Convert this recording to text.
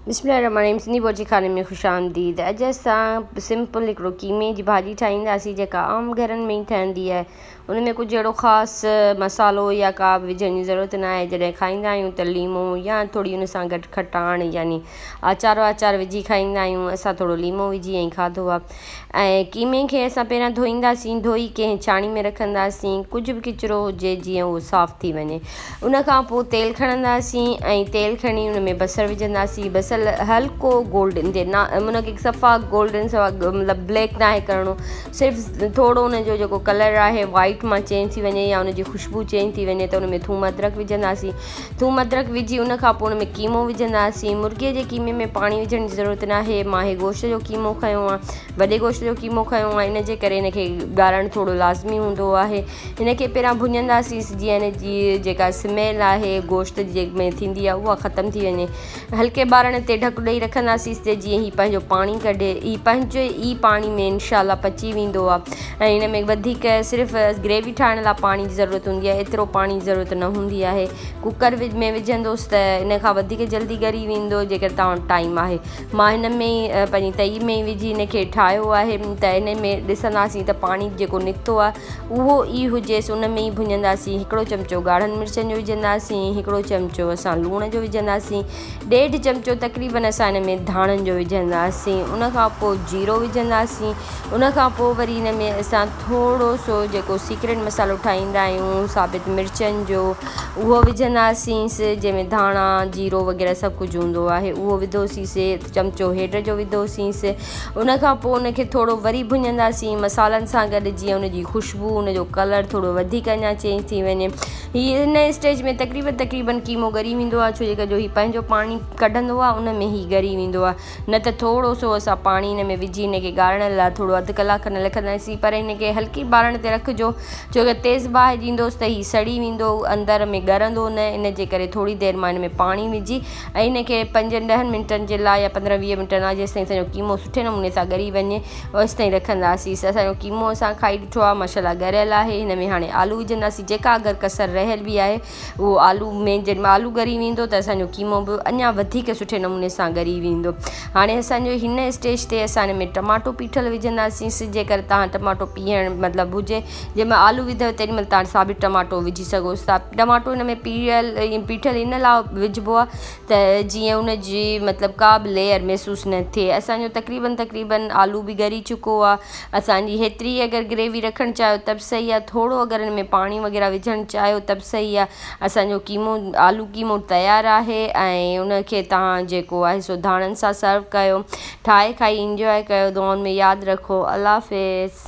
बिस्मिल्लाहिर्रहमानिर्रहीम। सिंधी बोची खाने में ख़ुश आमदीद। अॼु असां सिंपल हिकिड़ो क़ीमे जी भाॼी ठाहींदासीं जेका आम घरनि में ई ठहंदी आहे। उन में कुझु अहिड़ो ख़ासि मसालो या का बि विझण जी ज़रूरत न आहे। जॾहिं खाईंदा आहियूं त लीमो या थोरी उन सां गॾु खटाण यानी आचार वाचार विझी खाईंदा आहियूं। असां थोरो लीमो विझी ऐं खाधो आहे। ऐं क़ीमे खे असां पहिरियां धोईंदासीं, धोई कंहिं छाणी में रखंदासीं, कुझु बि किचरो हुजे जीअं उहो साफ़ थी वञे। उन खां पोइ तेल खणंदासीं ऐं तेल खणी उन में बसर विझंदासीं। बसर हल्को गोल्डन थिए, न उनखे सफ़ा गोल्डन सफ़ा मतिलबु ब्लैक न आहे करिणो, सिर्फ़ु थोरो उनजो जेको कलर आहे वाइट मां चेंज थी वञे या उनजी ख़ुशबू चेंज थी वञे त उन में थूम अदरक विझंदासीं। थूम अदरक विझी उन खां पोइ उन में क़ीमो विझंदासीं। मुर्गीअ जे क़ीमे में पाणी विझण जी ज़रूरत न आहे। मां हे गोश्त जो क़ीमो खयो आहे, वॾे गोश्त जो क़ीमो खयो आहे, इन जे करे हिनखे ॻालणु थोरो लाज़मी हूंदो आहे। हिनखे पहिरियां भुञंदासीं जीअं हिन जी जेका स्मेल आहे गोश्त जे में थींदी आहे उहा ख़तमु थी वञे। हल्के ॿारण ते ढक ॾेई रखंदासीं त जीअं हीउ पंहिंजो पाणी कढे। हीउ पंहिंजे ई पाणी में इनशा पची वेंदो आहे। ऐं हिन में वधीक सिर्फ़ु ग्रेवी ठाहिण लाइ पाणी जी ज़रूरत हूंदी आहे, एतिरो पाणी जी ज़रूरत न हूंदी आहे। कुकर में विझंदोसि त इन खां वधीक जल्दी ॻरी वेंदो जेकर तव्हां वटि टाइम आहे। मां हिन में पंहिंजी तई में विझी हिनखे ठाहियो आहे त हिन में ॾिसंदासीं त पाणी जेको निकितो आहे उहो ई हुजेसि, उन में ई भुञंदासीं। हिकिड़ो चमचो ॻाढ़नि मिर्चनि जो विझंदासीं, हिकिड़ो चमचो असां लूण जो विझंदासीं, 1.5 चमचो तक़रीबन असां हिन में धाणनि जो विझंदासीं। उन खां पोइ जीरो विझंदासीं। उन खां पोइ वरी हिन में असां थोरो सो जेको सीक्रेट मसालो ठाहींदा आहियूं साबित मिर्चनि जो उहो विझंदासीं, जंहिंमें धाणा जीरो वग़ैरह सभु कुझु हूंदो आहे, उहो विधोसीं। चमचो हेड जो विधोसीं। उन खां पोइ उनखे थोरो वरी भुञंदासीं मसालनि सां गॾु जीअं उनजी ख़ुशबू उनजो कलर थोरो वधीक अञा चेंज थी वञे। हीअ हिन स्टेज में तक़रीबन तक़रीबन क़ीमो ॻरी वेंदो आहे, छो जे जो हीउ पंहिंजो पाणी कढंदो आहे उन में ई ॻरी वेंदो आहे। न त थोरो सो असां पाणी हिन में विझी हिनखे ॻालण लाइ थोरो अधु कलाकु खनि रखंदासीं, पर हिनखे हल्की ॿारण ते रखिजो, छो अगरि तेज़ बाहि ॾींदोसि त हीउ सड़ी वेंदो, अंदरि में ॻरंदो न। इन जे करे थोरी देरि मां हिन में पाणी विझी ऐं हिनखे 5-10 मिंटनि जे लाइ या 15-20 मिंटनि लाइ जेसि ताईं असांजो क़ीमो सुठे नमूने सां ॻरी वञे ओसि ताईं रखंदासीं। असांजो क़ीमो असां खाई ॾिठो आहे, माशाल्लाह ॻरियल आहे। हिन में हाणे आलू विझंदासीं, जेका अगरि कसर रहियल बि आहे उहो आलू में जंहिं महिल आलू ॻरी वेंदो त असांजो क़ीमो बि अञा वधीक सुठे नमूने सां ॻरी वेंदो। हाणे असांजो हिन स्टेज ते असां हिन में टमाटो पीठल विझंदासीं। जेकर तव्हां टमाटो पीहण मतिलबु हुजे, जंहिं महिल आलू विधव तेॾी महिल तव्हां साबित टमाटो विझी सघो था। टमाटो हिन में पीठल इन लाइ विझिबो आहे त जीअं उनजी मतिलबु का बि लेयर महसूसु न थिए। असांजो तक़रीबन तक़रीबन आलू बि ॻरी चुको आहे। असांजी हेतिरी अगरि ग्रेवी रखणु चाहियो त बि सही आहे, थोरो अगरि हिन में पाणी वग़ैरह विझणु चाहियो त बि सही आहे। असांजो क़ीमो आलू क़ीमो तयारु आहे ऐं उनखे तव्हां जेको आहे सो धाणनि सां सर्व कयो, ठाहे खाई इंजॉय कयो। दुआउनि में यादि रखो। अल्लाह हाफ़िज़।